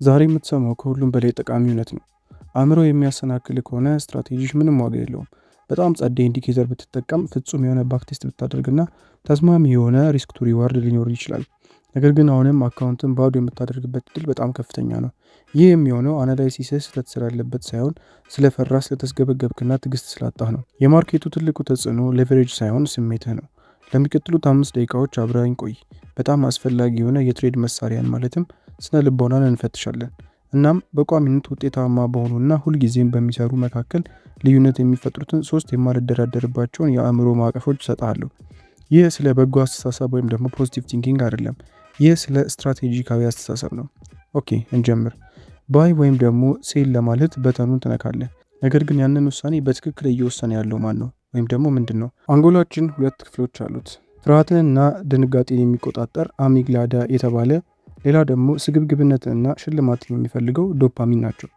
ዛሬ የምትሰማው ከሁሉም በላይ ጠቃሚ እውነት ነው። አእምሮ የሚያሰናክል ከሆነ ስትራቴጂሽ ምንም ዋጋ የለውም። በጣም ጸዴ indicator ብትጠቀም፣ ፍጹም የሆነ backtest ብታደርግና ተስማሚ የሆነ risk to reward ሊኖር ይችላል። ነገር ግን አሁንም አካውንትን ባዶ የምታደርግበት እድል በጣም ከፍተኛ ነው። ይህ የሚሆነው analysis ስህተት ስላለበት ሳይሆን ስለፈራ፣ ስለተስገበገብክና ትዕግስት ስላጣህ ነው። የ market ኡ ትልቁ ተጽዕኖ leverage ሳይሆን ስሜትህ ነው። ለሚቀጥሉት 5 ደቂቃዎች አብረኸኝ ቆይ። በጣም አስፈላጊ የሆነ የ trade መሳሪያን ማለትም ስነ ልቦናን እንፈትሻለን። እናም በቋሚነት ውጤታማ በሆኑና ሁልጊዜም በሚሰሩ መካከል ልዩነት የሚፈጥሩትን ሶስት የማልደራደርባቸውን የአእምሮ ማዕቀፎች እሰጥሃለሁ። ይህ ስለ በጎ አስተሳሰብ ወይም ደግሞ positive thinking አይደለም። ይህ ስለ ስትራቴጂካዊ አስተሳሰብ ነው። Okay፣ እንጀምር። Buy ወይም ደግሞ sell ለማለት button ኡን ትነካለህ። ነገር ግን ያንን ውሳኔ በትክክል እየወሰነ ያለው ማን ነው? ወይም ደግሞ ምንድን ነው? አንጎላችን ሁለት ክፍሎች አሉት። ፍርሃትንና ድንጋጤን የሚቆጣጠር amygdala የተባለ፣ ሌላ ደግሞ ስግብግብነትንና ሽልማትን የሚፈልገው ዶፓሚን ናቸው።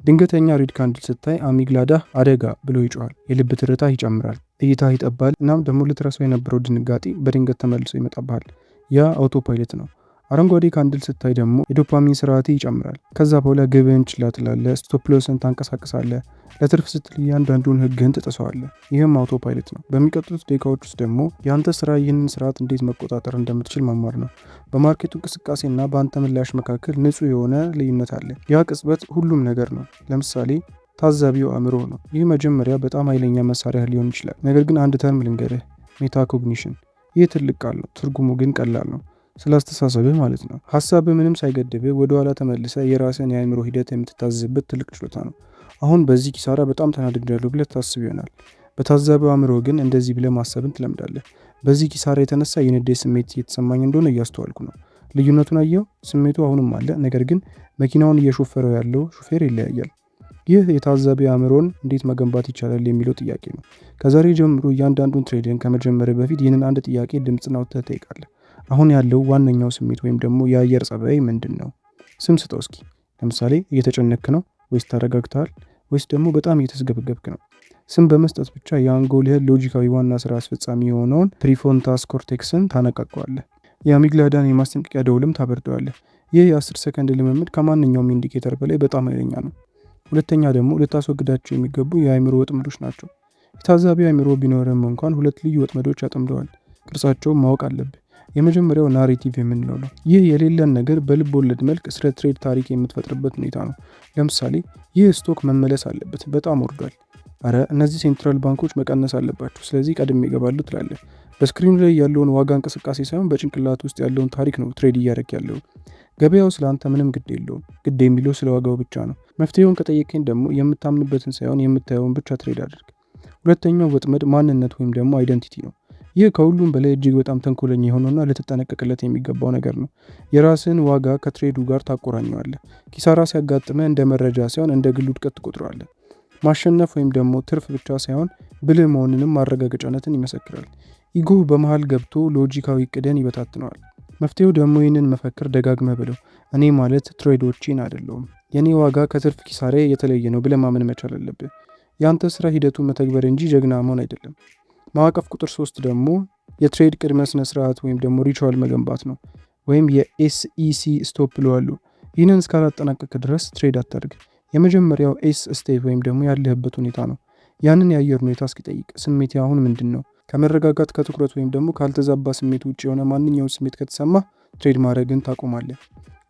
ድንገተኛ red candle ስታይ amygdala አደጋ ብሎ ይጮሃል። የልብ ትርታ ይጨምራል፣ እይታ ይጠባል። እናም ደግሞ ልትረሳው የነበረው ድንጋጤ በድንገት ተመልሶ ይመጣብሃል። ያ autopilot ነው። አረንጓዴ candle ስታይ ደግሞ የዶፓሚን ስርዓት ይጨምራል። ከዛ በኋላ ግብህን ችላ ትላለህ፣ stop loss ን ታንቀሳቅሳለህ፣ ለትርፍ ስትል እያንዳንዱን ህግህን ትጥሰዋለህ። ይህም autopilot ነው። በሚቀጥሉት ደቂቃዎች ውስጥ ደግሞ የአንተ ስራ ይህንን ስርዓት እንዴት መቆጣጠር እንደምትችል መማር ነው። በ market ኡ እንቅስቃሴና በአንተ ምላሽ መካከል ንጹህ የሆነ ልዩነት አለ። ያ ቅጽበት ሁሉም ነገር ነው። ለምሳሌ ታዛቢው አእምሮ ነው። ይህ መጀመሪያ በጣም ኃይለኛ መሳሪያ ሊሆን ይችላል። ነገር ግን አንድ term ልንገርህ፣ metacognition። ይህ ትልቅ ቃል ነው፣ ትርጉሙ ግን ቀላል ነው። ስለ አስተሳሰብህ ማለት ነው። ሀሳብህ ምንም ሳይገድብህ ወደኋላ ተመልሰህ የራስህን የአእምሮ ሂደት የምትታዘዝበት ትልቅ ችሎታ ነው። አሁን በዚህ ኪሳራ በጣም ተናድጃለሁ ብለህ ታስብ ይሆናል። በታዛቢው አእምሮ ግን እንደዚህ ብለህ ማሰብን ትለምዳለህ። በዚህ ኪሳራ የተነሳ የንዴት ስሜት እየተሰማኝ እንደሆነ እያስተዋልኩ ነው። ልዩነቱን አየኸው? ስሜቱ አሁንም አለ፣ ነገር ግን መኪናውን እየሾፈረው ያለው ሹፌር ይለያያል። ይህ የታዛቢ አእምሮን እንዴት መገንባት ይቻላል የሚለው ጥያቄ ነው። ከዛሬ ጀምሮ እያንዳንዱን trade ን ከመጀመርህ በፊት ይህንን አንድ ጥያቄ ድምፅን አውጥተህ ትጠይቃለህ። አሁን ያለው ዋነኛው ስሜት ወይም ደግሞ የአየር ጸባይ ምንድን ነው? ስም ስጠው እስኪ። ለምሳሌ እየተጨነክ ነው ወይስ ተረጋግተሃል ወይስ ደግሞ በጣም እየተስገበገብክ ነው? ስም በመስጠት ብቻ የአንጎልህን ሎጂካዊ ዋና ስራ አስፈጻሚ የሆነውን prefrontal cortex ን ታነቃቀዋለህ። የ amygdala ን የማስጠንቀቂያ ደውልም ታበርደዋለህ። ይህ የ10 ሰከንድ ልምምድ ከማንኛውም indicator በላይ በጣም ኃይለኛ ነው። ሁለተኛ ደግሞ ልታስወግዳቸው የሚገቡ የአእምሮ ወጥመዶች ናቸው። የታዛቢ አእምሮ ቢኖርም እንኳን ሁለት ልዩ ወጥመዶች ያጠምደዋል። ቅርጻቸውን ማወቅ አለብህ። የመጀመሪያው narrative የምንለው ነው። ይህ የሌለን ነገር በልብ ወለድ መልክ ስለ trade ታሪክ የምትፈጥርበት ሁኔታ ነው። ለምሳሌ ይህ stock መመለስ አለበት፣ በጣም ወርዷል። አረ እነዚህ central ባንኮች መቀነስ አለባቸው፣ ስለዚህ ቀድሜ እገባለሁ ትላለህ። በ screen ኡ ላይ ያለውን ዋጋ እንቅስቃሴ ሳይሆን በጭንቅላት ውስጥ ያለውን ታሪክ ነው trade እያደረግ ያለው። ገበያው ስለ አንተ ምንም ግድ የለውም። ግድ የሚለው ስለ ዋጋው ብቻ ነው። መፍትሄውን ከጠየቀኝ ደግሞ የምታምንበትን ሳይሆን የምታየውን ብቻ trade አድርግ። ሁለተኛው ወጥመድ ማንነት ወይም ደግሞ identity ነው። ይህ ከሁሉም በላይ እጅግ በጣም ተንኮለኛ የሆነውና ልትጠነቀቅለት የሚገባው ነገር ነው። የራስህን ዋጋ ከ trade ኡ ጋር ታቆራኘዋለህ። ኪሳራ ሲያጋጥምህ እንደ መረጃ ሳይሆን እንደ ግል ውድቀት ትቆጥረዋለህ። ማሸነፍ ወይም ደግሞ ትርፍ ብቻ ሳይሆን ብልህ መሆንንም ማረጋገጫነትን ይመሰክራል። Ego በመሃል ገብቶ ሎጂካዊ እቅድን ይበታትነዋል። መፍትሄው ደግሞ ይህንን መፈክር ደጋግመህ በለው። እኔ ማለት trade ኦቼን አይደለሁም። የኔ ዋጋ ከትርፍ ኪሳራዬ የተለየ ነው ብለህ ማመን መቻል አለብህ። የአንተ ስራ ሂደቱን መተግበር እንጂ ጀግና መሆን አይደለም። ማዕቀፍ ቁጥር 3 ደግሞ የ trade ቅድመ ስነ ስርዓት ወይም ደግሞ ritual መገንባት ነው። ወይም የ SEC stop እለዋለሁ። ይህንን እስካላጠናቀቅ ድረስ trade አታድርግ። የመጀመሪያው S state ወይም ደግሞ ያለህበት ሁኔታ ነው። ያንን የአየር ሁኔታ እስኪጠይቅ ስሜቴ አሁን ምንድን ነው? ከመረጋጋት፣ ከትኩረት ወይም ደግሞ ካልተዛባ ስሜት ውጭ የሆነ ማንኛውም ስሜት ከተሰማህ trade ማድረግን ታቆማለህ።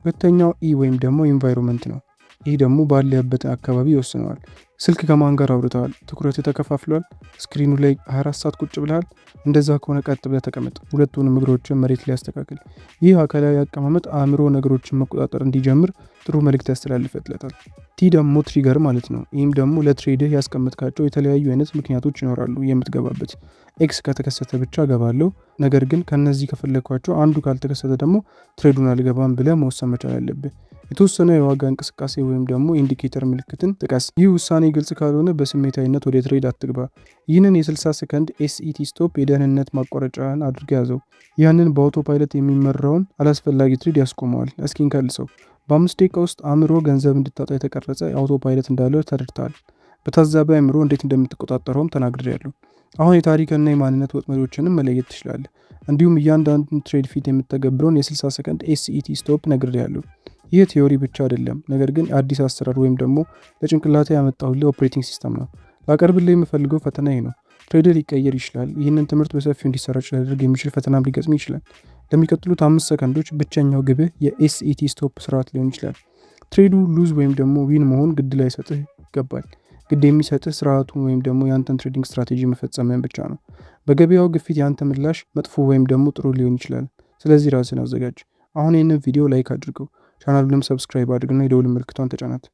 ሁለተኛው E ወይም ደግሞ environment ነው። ይህ ደግሞ ባለህበት አካባቢ ይወስነዋል። ስልክ ከማን ጋር አውርተሃል? ትኩረት ተከፋፍሏል? Screen ኡ ላይ 24 ሰዓት ቁጭ ብለሃል? እንደዛ ከሆነ ቀጥ ብለህ ተቀመጥ። ሁለቱንም እግሮችን መሬት ላይ አስተካክል። ይህ አካላዊ አቀማመጥ አእምሮ ነገሮችን መቆጣጠር እንዲጀምር ጥሩ መልእክት ያስተላልፍለታል። T ደግሞ trigger ማለት ነው። ይህም ደግሞ ለ trade ህ ያስቀመጥካቸው የተለያዩ አይነት ምክንያቶች ይኖራሉ የምትገባበት። X ከተከሰተ ብቻ እገባለሁ፣ ነገር ግን ከነዚህ ከፈለግኳቸው አንዱ ካልተከሰተ ደግሞ trade ኡን አልገባም ብለህ መወሰን መቻል አለብህ። የተወሰነ የዋጋ እንቅስቃሴ ወይም ደግሞ indicator ምልክትን ጥቀስ። ይህ ውሳኔ ግልጽ ካልሆነ በስሜታዊነት ወደ trade አትግባ። ይህንን የ60 ሰከንድ SET stop የደህንነት ማቋረጫን አድርገህ ያዘው። ያንን በ autopilot የሚመራውን አላስፈላጊ trade ያስቆመዋል። እስኪ እንከልሰው። በ5 ደቂቃ ውስጥ አእምሮ ገንዘብ እንድታጣ የተቀረጸ autopilot እንዳለው ተረድተሃል። በታዛቢ አእምሮ እንዴት እንደምትቆጣጠረውም ተናግሬያለሁ። አሁን የታሪክና የማንነት ወጥመዶችንም መለየት ትችላለህ። እንዲሁም እያንዳንዱን trade ፊት የምተገብረውን የ60 ሰከንድ SET stop ነግሬያለሁ። ይህ theory ብቻ አይደለም፣ ነገር ግን አዲስ አሰራር ወይም ደግሞ ለጭንቅላት ያመጣሁልህ operating system ነው። ላቀርብልህ የምፈልገው ፈተና ይህ ነው። Trade ሊቀየር ይችላል። ይህንን ትምህርት በሰፊው እንዲሰራጭ ሊያደርግ የሚችል ፈተናም ሊገጥም ይችላል። ለሚቀጥሉት 5 ሰከንዶች ብቸኛው ግብህ የ SET stop ስርዓት ሊሆን ይችላል። Trade ኡ lose ወይም ደግሞ win መሆን ግድ ላይሰጥህ ይገባል። ግድ የሚሰጥህ ስርዓቱ ወይም ደግሞ የአንተን trading strategy መፈጸምህን ብቻ ነው። በገበያው ግፊት የአንተ ምላሽ መጥፎ ወይም ደግሞ ጥሩ ሊሆን ይችላል። ስለዚህ ራስህን አዘጋጅ። አሁን ይህንን ቪዲዮ like አድርገው፣ ቻናሉንም subscribe አድርግና የደውል ምልክቷን ተጫናት።